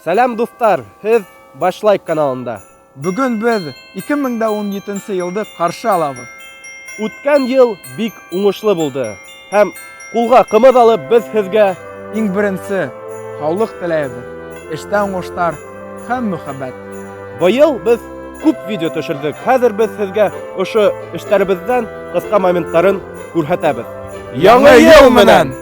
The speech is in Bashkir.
Сәләм, дуҫтар! Һеҙ Башлайк каналында. Бөгөн беҙ 2017 нсе йылды ҡаршы алабыҙ. Үткән йыл бик уңышлы булды. Һәм ҡулға ҡымыҙ алып беҙ һеҙгә иң беренсе һаулыҡ теләйбеҙ, эштә уңыштар һәм мөхәббәт. Быйыл беҙ күп видео төшөрҙөк. Хәҙер беҙ һеҙгә ошо эштәребеҙҙән ҡыҫҡа моменттарын күрһәтәбеҙ. Яңы йыл менән!